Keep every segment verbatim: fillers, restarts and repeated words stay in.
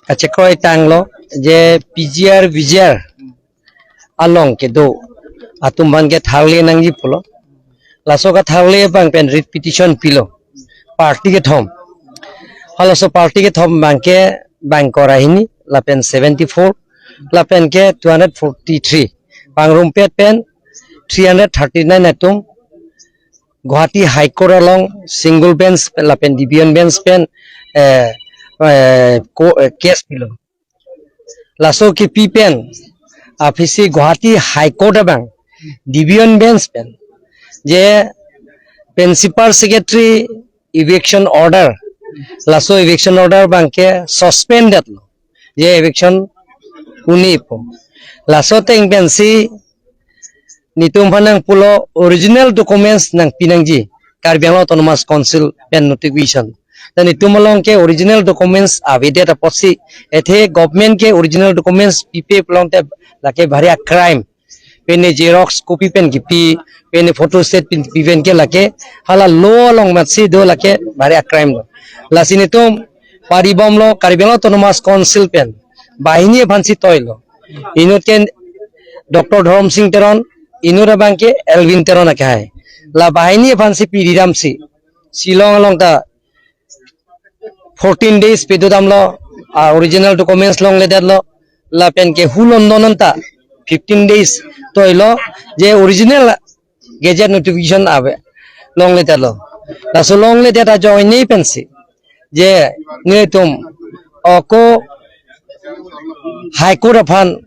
kachekroi tanglo je P G R V G R along kedo atum aphan ke tharle nangji pulo. Laso katharle abang pen writ petition pilo party kethom. Halaso party kethom abang ke bangkora hini lapen seventy-four lapen ke two hundred forty-three. Pangrumpet pen three hundred thirty-nine atum Guwahati High Court along single bench pen lapen division bench pen eh, eh, ko, eh, case pilo. Laso kepi pen aphi si Guwahati High Court abang division bench pen je principal secretary eviction order, laso eviction order abang ke suspended lo, je eviction uni po. Laso ateng pensi netum aphan nangpulo original documents nangpi nangji Karbi Anglong Autonomous Council pen notification. Dan netum along ke original documents avedet apotsi, athe government ke original documents pipe pulote lake bhari a crime. Pine xerox copy pen kipi, pine photostat pen kipi pen ke lake hala law along matsi do, lake bhari a crime lo. Lasi netum paribomlo Karbi Anglong Autonomous Council pen banghini aphansi toilo. Inut ke Doctor Dhorom Sing Teron, inut abang ke Elwin Teron akehai. La banghini aphansi piri damsi Shillong along ta fourteen days pedodamlo, a original documents longledetlo, lapen ke hu London anta fifteen days toilo je original gazette notification ave longledetlo. Laso longledet ajoine pensi je netum ako High Court aphan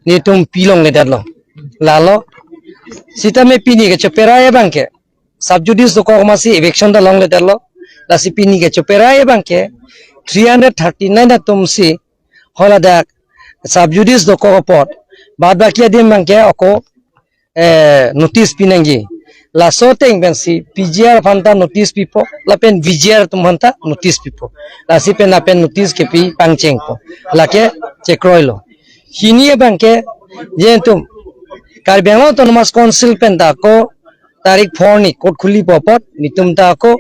netum pi longledetlo. Lalo sitame pini kechoperai abang ke sub judice dokok masi eviction ta longledetlo. Lasi pini kechoperai abang ke three hundred thirty-nine atum si haladak sub judice dokok apot, bad baki adim abang ke ako eh, notice pinangji. Laso ateng pensi P G R aphan ta notice pipo, lapen V G R atum aphan ta notice pipo. Lasi pen lapen notice kepi pangchengpo. Lake chekroilo. Hini abang ke je netum Karbi Anglong Autonomous Council pen ta ako tarik four ni court khulipo apot netum ta ako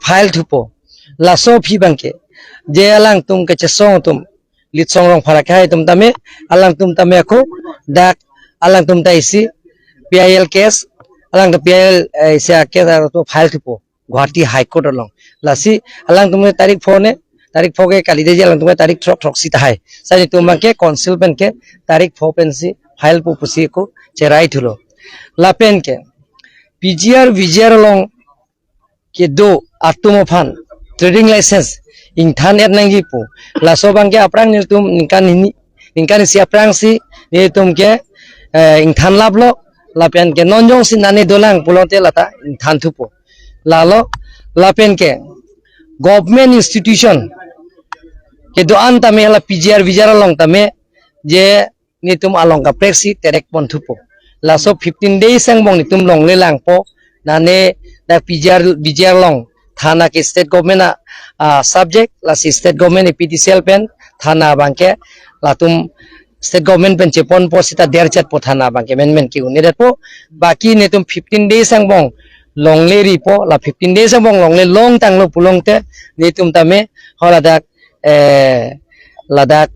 file thupo. Laso aphi abang ke je alangtum kachesong atum Litsong Rongphar akehai atum tame, alangtum tame ako dak alangtum ta isi P I L case, alangtum P I L, eh, isi a case atum file thupo Guwahati High Court along. Lasi alangtum ke tarik four ne, tarik four ke kalideji, alangtum ke tarik throk throksi tahai. Lasi netum abang ke council pen ke tarik four pensi file po pusi ako cherai thulo. Lapen ke P G R V G R along kedo atum aphan trading license ingthan-et nangji pu. Laso abang ke aphrang netum ningkan hini, ningkan isi aphrangsi netum ke, eh, ingthan laplo, lapen ke non jongsi nane dolang pulote lata ingthan thupo. Lalo lapen ke government institution kedo-an tame la P G R V G R along tame je netum along kaprek si terek pon thupo. Laso fifteen days angbong netum longle langpo. Nane dak P G R, V G R along thana ke state government a, a subject, lasi state government A P D C L pen thana abang ke latum state government pen cheponpo seta derchetpo, thana abang ke menmen ke-un-edetpo. Baki netum fifteen days angbong longle ripo, la fifteen days angbong longle longtanglo pulote netum tame haladak, eh, ladak,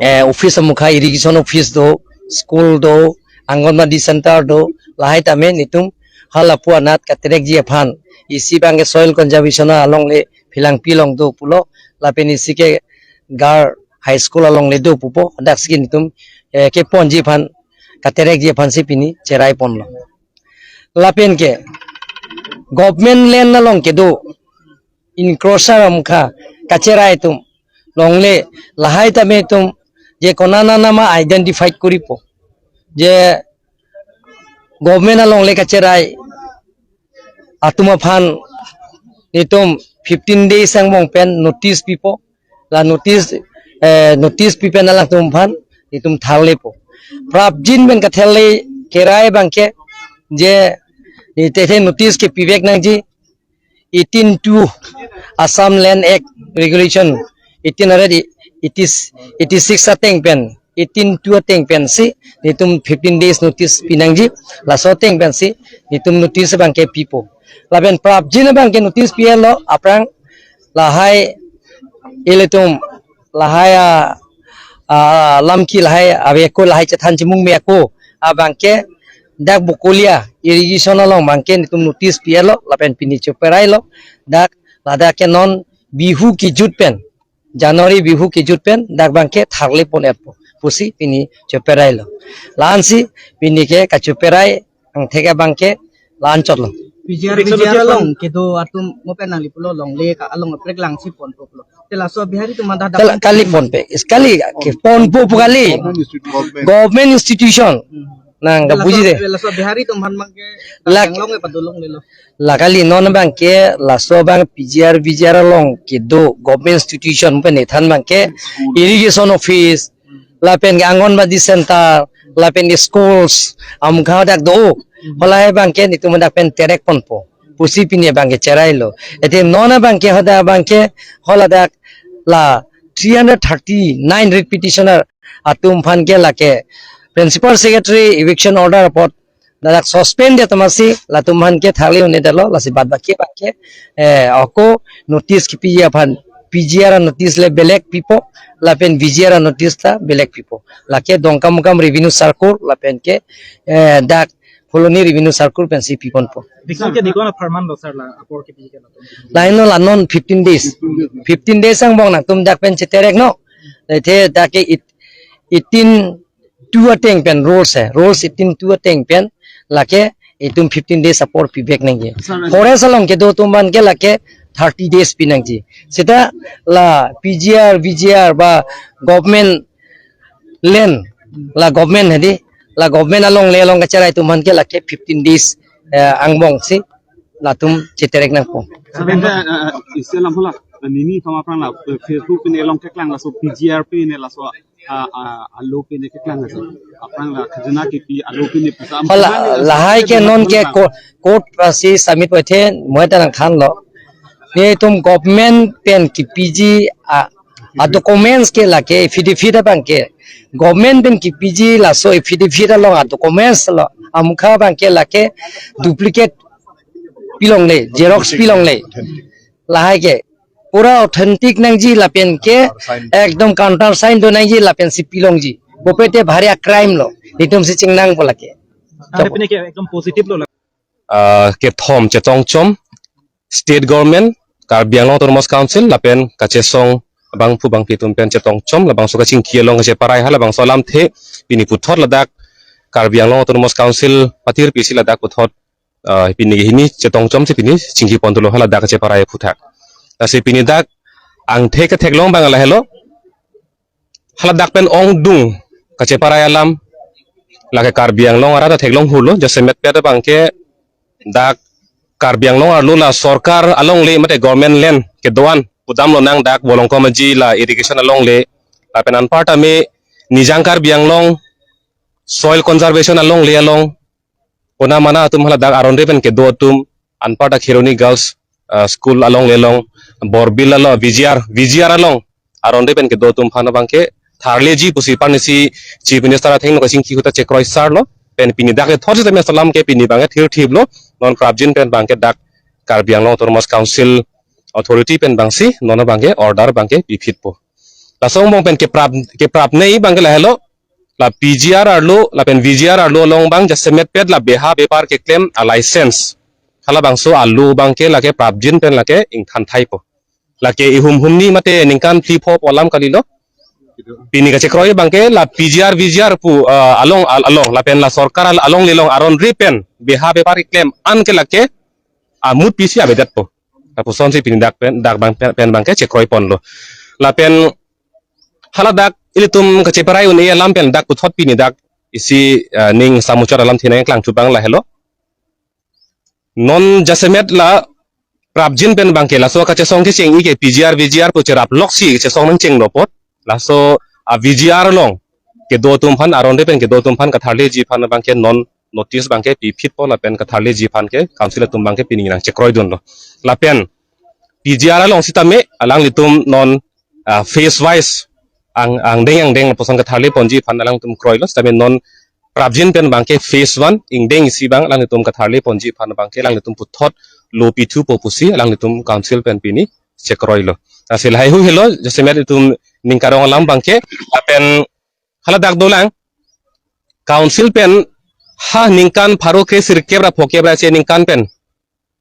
eh, office amukha, irrigation office do, school do, Anganwadi center do, lahai tame netum halapu anat katerekji aphan, isi abang ke soil conservation alongle Phelangpi along do pulo, lapen isi ke Gar High School alongle do pupo, daksi netum, eh, keponji aphan, katerekji aphansi pini cherai ponlo. Lapen ke government land along kedo encroacher amukha kacherai atum longle, lahai tame netum je konana nama identify koripo, je government alongle kacherai atum aphan netum fifteen days angbong pen notice pipo. La notice, eh, notice pi pen alangtum aphan netum tharlepo. Prapjin pen katharle kerai abang ke je netum notice kepivek nangji eighteen two Assam Land Act Regulation eighteen hundred eighty, eighty-six ateng pen, eighteen two ateng pensi netum fifteen days notice pinangji, laso ateng pensi netum notice abang ke pipo. Lapen prapjin abang ke notice pi-etlo aphrang, lahai ilitum Lahai a, a, lamki lahai ave ako lahai chethan chimung me ako abangke dak Bokolia irrigation along abangke netum notice pi-etlo lapen pini cheperailo dak ladak ke non Bihu kejut pen January Bihu kejut pen dak abangke tharle pon-etpo pusi pini cheperailo. Lansi pini ke kacheperai angthek abangke lanchotlo. P G R, P G R along kedo atum mo pen nangli pulo longle ka along prek lang si pon pulo. Te laso Bihari atum mada Kal-, kali ponpe. Sekali ke ponpo pu kali. Government institution. Nang ka buji de. Laso Bihari atum han mang ke Lak- Karbi Anglong ke padolonglelo. La kali non abangke laso abang P G R, V G R along kedo government institution pen ethan abangke irrigation office, lapen ke Anganwadi center, lapen ke schools, amkha dak do. Halahai abangke netum dak pen terek ponpo pusi pini abangke cherailo. Ete non abangke hadak abangke haladak la three hundred thirty-nine writ petitioner atum aphan ke lake principal secretary eviction order apot ladak suspend de atum asi latum aphan ke tharle un-edetlo, lasi bad baki abangke, eh, ako notice kipi aphan P G R notice le belek pipo, lapen V G R notice ta belek pipo. Lake Dongkamukam revenue circle, lapen ke, eh, dak Phuloni revenue circle pensi piponpo. Dikon ke dikon apharman lo sir la apor kipi ke latum. Laino la non fifteen days. Fifteen days angbong nangtum dak pen cheterekno. Ete dak ke it-, eighteen two ateng pen rules hai. Rules eighteen two ateng pen lake itum fifteen days apor pibek nangji. Sir, forest along kedo atum aphan ke lake thirty days pi nangji. Seta la P G R, V G R ba government land la government hedi, la government alongle along kacherai atum aphan ke lake fifteen days, eh, angbong si latum cheterek nangpo. Sir, ante, eh, isi alam hala, eh, nini thom aphrang la, eh, Facebook pen elong keklang laso P G R pen laso, ah, ah, alo pen keklang laso. Aphrang la khajana kipi alo pen pusam. Hala, lahai ke non ke ko-, court pasi submit paithe, mo ta nangthanlo. Netum government pen kipiji a, a documents ke lake affidavit abangke. Government pen kipiji laso affidavit along a documents lo. Amkha abangke lake duplicate pilongle, xerox pilongle. Lahai ke pura authentic nangji lapen ke ekdom counter sign do nangji lapen si pilongji. Bopete bhari a crime lo. Netum si chingnangpo lake. Ante pini ke ekdom positive lo la. Ah, kethom chetongchom State Government, Karbi Anglong Autonomous Council, lapen kachesong abangphu abangpi atum pen chetongchom, labangso kachingki along kacheparai halabangso alamthe pini puthot ladak Karbi Anglong Autonomous Council patir pisi ladak puthot, ah, pini hini chetongchom si pini chingki pon thulo haladak kacheparai aphuthak. Lasi pini dak angthek ketheklong abang lahelo. Haladak pen ongdung kacheparai alam lake Karbi Anglong arat ta theklong hurlo, jasemet pet abangke dak Karbi Anglong arlo la sorkar alongle mate government land kedo-an pudam lonang dak Bolongkom Aji la irrigation alongle lapen anparta me Nijang Karbi Anglong soil conservation alongle along kona mana atum haladak aron re pen kedo atum anparta Kheroni Girls, ah, School alongle along, Borbil along, V G R, V G R along aron re pen kedo atum aphan abangke tharleji pusi parnisi Chief Minister athengno kachingki ahut ta chekroi sarlo. Pen pini dak kethor sitame alam ke pini abangke thirthiplo, non prapjin pen abangke dak Karbi Anglong Autonomous Council authority pen abangsi non abangke order abangke piphitpo. Laso angbong pen keprap, keprapnei abangke lahelo, la P G R arlo lapen V G R arlo along abang jasemet pet la beha bepar keklem a license halabangso alo abangke lake prapjin pen lake ingthan thaipo. Lake ihum humni mate ningkan phli pho pu alam kalilo. Pini kachekroi abangke la P G R, V G R pu, ah, along, al-, along lapen la sorkar al-, alongle along aron re pen beha bepar keklem an ke lake amut pisi avedetpo. Lapuson si pini dak pen, dak abang pen, pen abangke chekroi ponlo. Lapen haladak ilitum kacheparai un-e alam pen dak puthot pini dak isi, ah, ning samuchot alamthe nangklang chubang lahelo. Non jasemet la prapjin pen abangke laso kachesong kecheng-i ke P G R, V G R pu cherap loksi kachesong nangchenglo apot. Laso a V G R along kedo atum aphan aron re pen kedo atum aphan katharleji aphan abangke non notice abangke piphitpo lapen katharleji aphan ke council atum abangke pini nang chekroidunlo. Lapen P G R along sitame alanglitum non, ah, phase wise ang, angdeng angdeng lapuson katharle ponji aphan alangtum kroilo, sitame non prapjin pen abangke phase one ingdeng isi abang alanglitum katharle ponji aphan abangke alanglitum puthot lo pithupo pusi alanglitum council pen pini chekroilo. Lasi lahai hu helo, jasemet itum ning karong alam abangke, lapen haladak dolang, council pen ha ningkan pharo kre sirkep ra phokep ra isi aningkan pen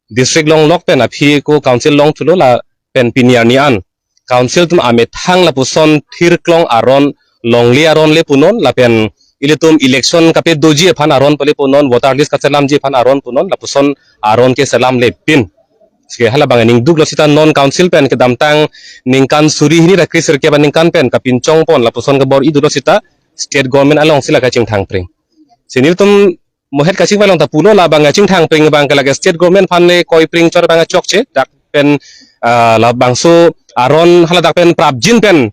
district longlok pen aphi ako council longthulo lapen pini arni an council atum amethang lapuson thirklong aron, longle aron le punon lapen ilitum election kapedoji aphan aron pale punon, voter list kaselamji aphan aron punon, lapuson aron ke selamlepin. Sike halabang aning duklo sita non council pen kedamtang ningkan suri hini ra kre sirkep aningkan pen kapinchong pon lapuson kabor-i dolo sita state government alongsi la kachingthang pring. Si nelitum mohet kachingvai along ta pulo labang kachingthang pring abangke lake state government aphan le koi pring chot abang chokche dak pen, ah, labangso aron haladak pen prapjin pen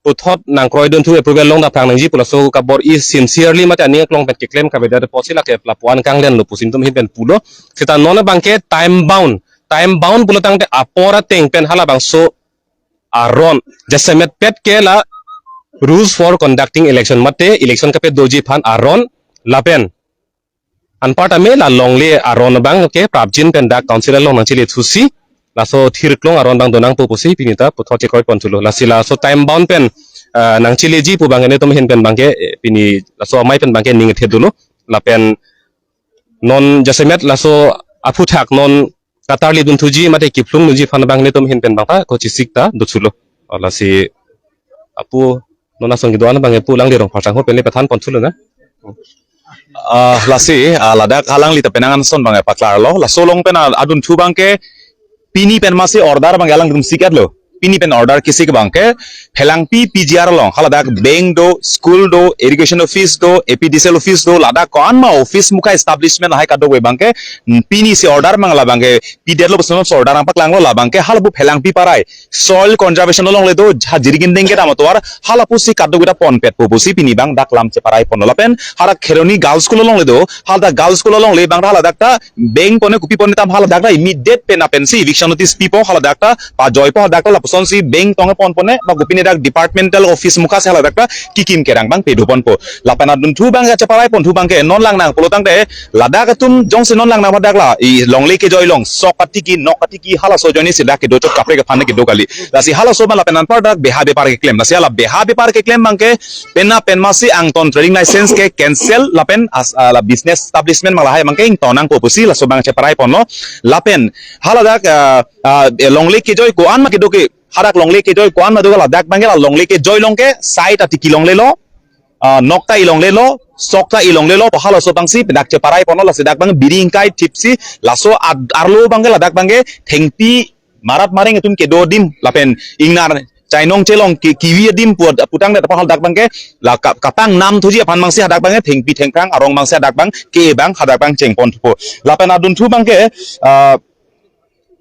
puthot nangkroidunthu approval long ta phrang nangji pu laso kabor-i sincerely mate aning aklong pen keklem kavedet apotsi lake lapu-an kanglenlo pusi nelitum ahin pen pulo. Sita non abangke time bound, time bound pulo tangte apor ateng pen halabangso aron jasemetpet ke la rules for conducting election mate election kapedoji aphan aron lapen anparta me la longle aron abangke prapjin pen dak council along nangchele thusi laso thirklong aron abang donangpo pusi pini ta puthot chekroi ponthulo. Lasi laso time bound pen, ah, nangcheleji pu abangke nelitum ahin pen abangke, eh, pini laso amei pen abangke ning ethe dolo. Lapen non jasemet laso aphuthak non katarli dunthuji mate kiphlung dunji aphan abang nelitum ahin pen abang ta ko chisik ta dothulo. O lasi apu non asong kedo-an abangke Pu Langli Rongphar sangho pen le pathan ponthulo na. Ah, lasi, ah, ladak alangli ta penang anson abangke paklarlo. Laso along pen, ah, adunthu abangke pini pen masi order abangke alangtum sikatlo. Pini pen order kesik abangke Phelangpi P G R along haladak bank do, school do, irrigation office do, A P D C L office do, ladak ko-an ma office mukha establishment lahai kadokave abangke, mm, pini si order mang labangke pidetlo puson si order nangpaklanglo labangke halapu Phelangpi parai soil conservation alongle do, ha Jirikindeng kedam atovar halapusi kadokave ta ponpetpo pusi pini abang dak lam cheparai ponlo lapen hala Kheroni Girls School alongle do, haladak Girls School alongle abang haladak ta bank pone kopi pone tam haladak ta immediate pen apensi eviction notice pipo haladak ta pajoipo haladak ta lapusonsi bank tong pon pone ba kopine dak departmental office mukha si haladak ta kikim kerang abang pedo ponpo. Lapen adunthu abang kacheparai ponthu abangke non langnang pulo tangte ladak atum jongsi non langnang hadak la i longle kejoi along sok katiki nok katiki halaso ajoine si dak kedo chot kaprek aphan kedo kali. Lasi halaso abang lapen anpar dak beha bepar keklem. Lasi hala beha bepar keklem abangke penap pen masi angton trading license ke cancel lapen as, ah, la business establishment mang lahai abangke ingtonnangpo pusi laso abang cheparai ponlo. Lapen haladak, ah, ah, eh, longle kejoi ko-an ma kedo ke, hadak longle kejoi ko-an ma do ke ladak abangke la longle kejoi along ke sai ta tiki longlelo, ah, nok ta ilonglelo, sok ta ilonglelo, pu halaso abangsi dak cheparai ponlo. Lasi dak abang biri ingkai thipsi laso ad-, arlo abangke ladak abangke thengpi marat mareng atum kedo adim lapen ingnar chainong chelong ki-, kivi adim pu-, putangdet apot hadak abangke la ka-, kapang nam thuji aphan abangsi hadak abangke thengpi thengphrang arong abangsi hadak abang ke abang hadak abang cheng ponthupo. Lapen adunthu abangke, ah,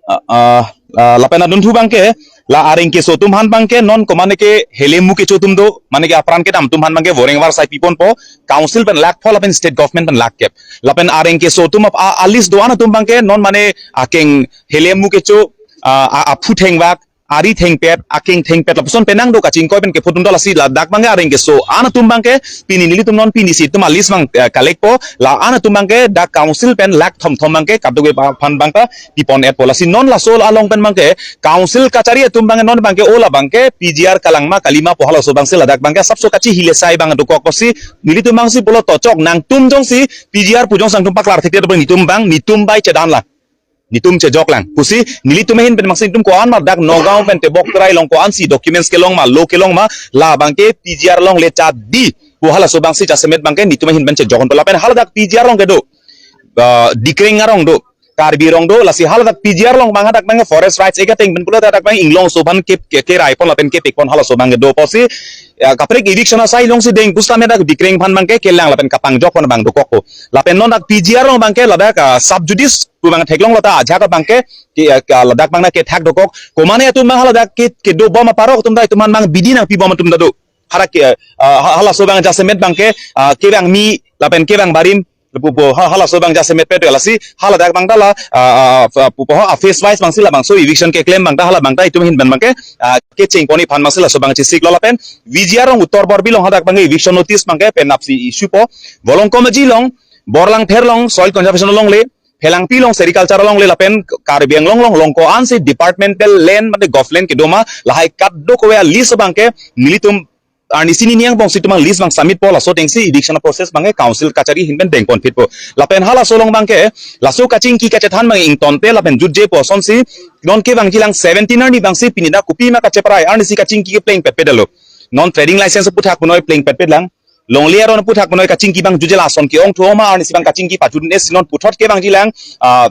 ah, ah, ah, lapen adunthu abangke la areng keso atum aphan abangke non ko mane ke helemu kecho atum do, mane ke apran kedam atum aphan abangke warning arsai piponpo, council pen lakpho lapen state government pen lakkep. Lapen areng keso atum ap-, a-, a list do-an atum abangke non mane akeng helemu kecho, ah, a-, aphu thengvak, ari thengpet, akeng thengpet lapuson penang do, kachingkoi pen kepho atum do. Lasi ladak abangke areng keso-an atum abangke pini nelitum non pini si itum a list abang, eh, collect po, la-an atum abangke dak council pen lakh thomthom abangke kadokave aphan abang ta pipon-etpo. Lasi non laso along pen abangke council kachari atum abangke non abangke o labangke P G R kalang ma kali ma pu halaso abangsi ladak abangke asapso kachihile sai abang dokok pusi nelitum abangsi pulo, tochok nangtum jongsi P G R pu jongsi nangtum paklar thekthedet abang nelitum abang nelitum bai chedanlang, nelitum chejoklang pusi nelitum ahin pen abangsi nelitum ko-an ma dak Nagaon pen tebok terai along ko-ansi documents kelong ma, law kelong ma, labangke P G R alongle chadi pu halaso abangsi jasemet abangke nelitum ahin pen chejokponpo. Lapen haladak P G R along kedo, ah, Dikreng arong do, Karbi arong do, lasi haladak P G R along abang hadak abang Forest Rights Act ateng pen pulo hadak abang inglongso aphan ke, ke, kerai pon lapen kepek pon halaso abang kedo pusi, ya, kaprek eviction asai alongsi deng pusitame dak Dikreng aphan abangke kelang lapen kapangjok pon abang dokokpo. Lapen non dak P G R along abangke ladak, ah, sub judice pu abang theklonglo ta ajahak abangke ke, ah, ladak abang na kethak dokok. Ko mane atum abang haladak ke, kedo bom aparok atum ta itum aphan abang bidi nangpi bom atum ta do. Hadak ke, ah, ha-, halaso abang jasemet abangke, ah, kevang mi lapen kevang barim, pu, pu, ha-, halaso abang jasemetpet lasi haladak abang ta la, ah, ah, ah, pu, pu, ha, phase wise abangsi labangso eviction keklem abang ta hala abang ta itum ahin pen abangke, ah, kecheng ponji aphan abangsi laso abang chesiklo. Lapen V G R along Uttor Borbil along hadak abangke eviction notice abangke penapsi issue po. Volongkom Aji along, Borlangpher along soil conservation alongle, Phelangpi along sericulture along le lapen Karbi Anglong along along ko-ansi departmental land mate government kedo ma lahai kadokave a-list abangke nelitum arnisi nini angbong si itum a-list abang submit po, laso atengsi eviction process abangke council kachari ahin pen dengpon phitpo. Lapen halaso along abangke laso kachingki kachethan abang ingtonte lapen jutjepo asonsi non kevangji lang seventeen arni abangsi pini dak kopima kacheparai arnisi kachingki kepleng petpet alo. Non trading license aphuthak punoi pleng petpet lang. Longle aron aphuthak punoi kachingki abang jutje lason ke-ong thu ma arnisi abang kachingki pajut ne si non puthot kevangji lang, ah,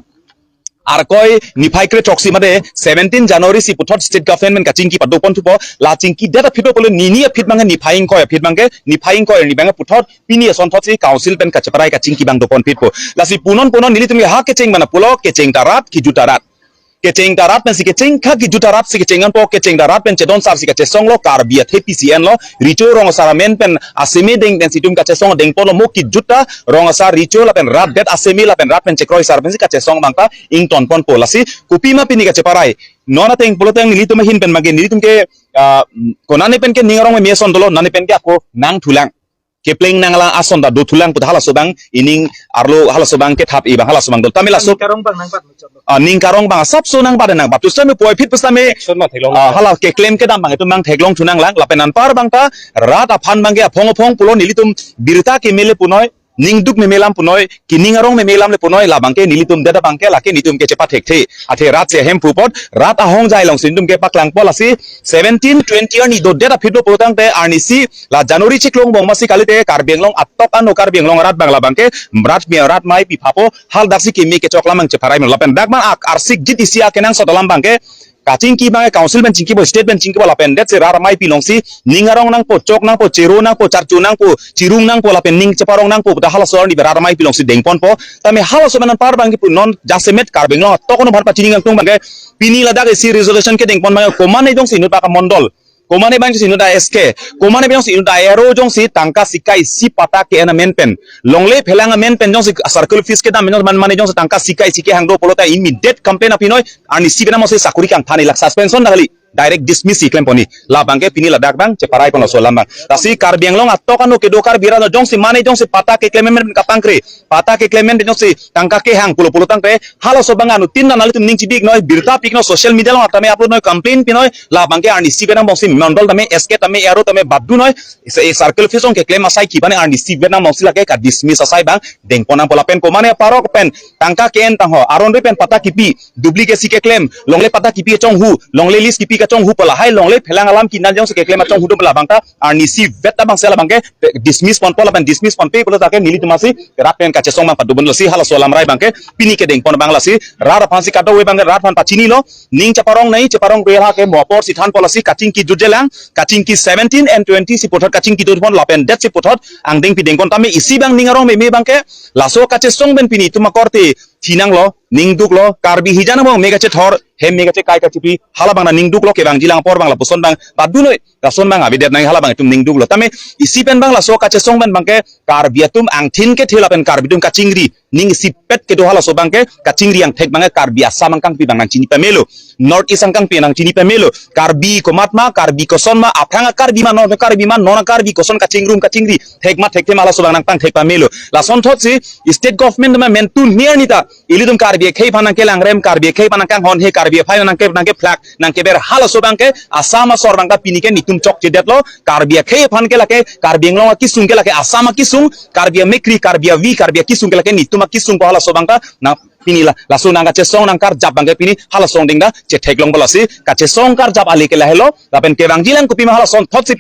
Arkoi niphai kre throksi mate seventeen January si puthot state government kachingki padopon thupo, la chingki det aphi do polo nini aphi abangke niphai ingkoi aphi abangke niphai ingkoi arni abangke puthot pini asonthotsi council pen kacheparai kachingki abang dopon phitpo. Lasi punon punon nelitum ke ha kecheng mana pulo kecheng ta rat kijut ta rat. Kecheng ta rat pensi kecheng kha kijut ta rat si kecheng anpo kecheng ta rat pen chedon sar si kachesong lo Karbi athe P C N lo Recho Rong Asar amen pen aseme deng pensi itum kachesong dengpon lo mo kijut ta Rong Asar Recho lapen rat det aseme lapen rat pen chekroi sar pensi kachesong abangta ingtonponpo lasi kopima pini kacheparai. Non ateng pulo teng nelitum ahin pen mage nelitum ke, ah, konane pen ke ning arong meme ason dolo nane pen ke ako nangthulang. Kepleng nanglang ason ta dothulang put halaso abang ining arlo halaso abang kethap-i abang halaso abang dolo. Tame laso Ning karong abang nangbat muchot lo. Ah, ning karong abang asapso nangbat nangbat. Tu same poi phit pu same, Action ma theklong ah, nang. Hala keklem kedam abang itum nangtheklong thu nanglang. Lapen anpar abangta rat aphan abangke aphong aphong pulo nelitum birta kemele punoi, ningduk meme alam punoi, kining arong meme alam le punoi, labangke nelitum det abangke lake nelitum ke chepathekthe. Athe rat si ahemphu apot, rat ahongjai alongsi nelitum kepaklangpo lasi seventeen twenty arni dodet aphi do pulotangte arnisi la January chiklo angbong masi kalite Karbi Anglong atok ano Karbi Anglong rat abang labangke rat mi rat maipi phapo hal daksi kimi kechok lam abang cheparai men lapen dak abang ak arsik jit isi akenangsot alam abangke kachingki abangke council pen chingkipo state pen chingkipo lapen det si rat maipi alongsi ning arong nangpo chok nangpo chero nangpo charcho nangpo chirung nangpo lapen ning cheparong nangpo puta halaso arni rat maipi alongsi dengponpo tame halaso abang anpar abangke pu non jasemet Karbi Anglong atok ano bhat pachini nangtung abangke pini ladak isi resolution kedengpon abangke komane jongsi inut baka mondol komane abang jongsi inut a S K, komane abang jongsi inut a R O jongsi tangka sika isi patta ke-en amen pen. Longle phelang amen pen jongsi circle office kedam jongsi man mane jongsi tangka sika isi kehang do pulote immediate complaint aphi noi, arnisi penang mose sakuri kangthan ilak suspension dak kali, direct dismiss si klemponji. Labangke pini ladak abang cheparai kono so alam abang. Lasi Karbi Anglong atok ano kedo Karbi rat jongsi mane jongsi patta keklem amen kapangkre, patta keklem amen jongsi tangka kehang pulo pulotangte halaso abang anuttin nanglitum ning chibi-ik noi, birta pi-ik noi, social media along tame upload noi, complain pi noi, labangke arnisi penang bongsi mondol tame S K tame R O tame badu noi, se circle office along keklem asai kipane arnisi penang bongsi lake ka dismiss asai abang dengpon nangpo lapen komane parok pen tangka ke-en tangho, aron ri pen patta kipi, duplicate si keklem, longle patta kipi kachonghu, longle lease kipi kachonghu pu lahai longle phelang alam kinan jongsi keklem achonghu do pu labangta arnisi vet abangsi labangke dismiss ponpo lapen dismiss ponpe pulo tangte nelitum asi rat pen kachesong abang padobon lasi halaso alam rai abangke pini kedengpon abang lasi rat aphansi kadokave abangke rat aphan pachinilo ning cheparong nai cheparong rela ke mo apor si thanpo lasi kachingki jutjelang kachingki seventeen and twenty si puthot kachingki jutpon lapen det si puthot angdengpi dengpon tame isi abang ning arong meme abangke laso kachesong pen pini itum akorte thinanglo ningduklo Karbi hijan abang me kachethor hem me kachekai kachipi hala abang nangduklo kevangjilang apor abang lapuson abang badu noi lason abang avedet nang hala abang itum ningduklo tame isi pen abang laso kachesong pen abangke Karbi atum angthin kethe lapen Karbi atum kachingri ning isipet kedo halaso abangke kachingri angthek abangke Karbi Assam angkangpi abang nangchini pamelo, North East angkangpi nangchini pamelo, Karbi komat ma, Karbi koson ma, aphrang a-Karbi ma, non Karbi ma, non a-Karbi koson kachingrum kachingri thek ma thekthe ma halaso abang nangpangthek pamelo. Lasonthotsi state government ma mentu niar nita ilitum Karbi akhei aphan nangkelangrem, Karbi akhei aphan nangkanghon he, Karbi akhei aphan nangke nangkephlak nangkeber halaso abangke Assam asor abangke pini ke nelitum chokchedetlo, Karbi akhei aphan ke lake Karbi Anglong akisung ke lake Assam akisung, Karbi amekri, Karbi avi, Karbi akisung ke lake nelitum akisung ko halaso abangke na pini la laso nangkachesong nangkarjap abangke pini halaso angdeng ta chetheklongpo lasi kachesong karjap ale ke lahelo lapen kevangjilang kopima halasonthotsi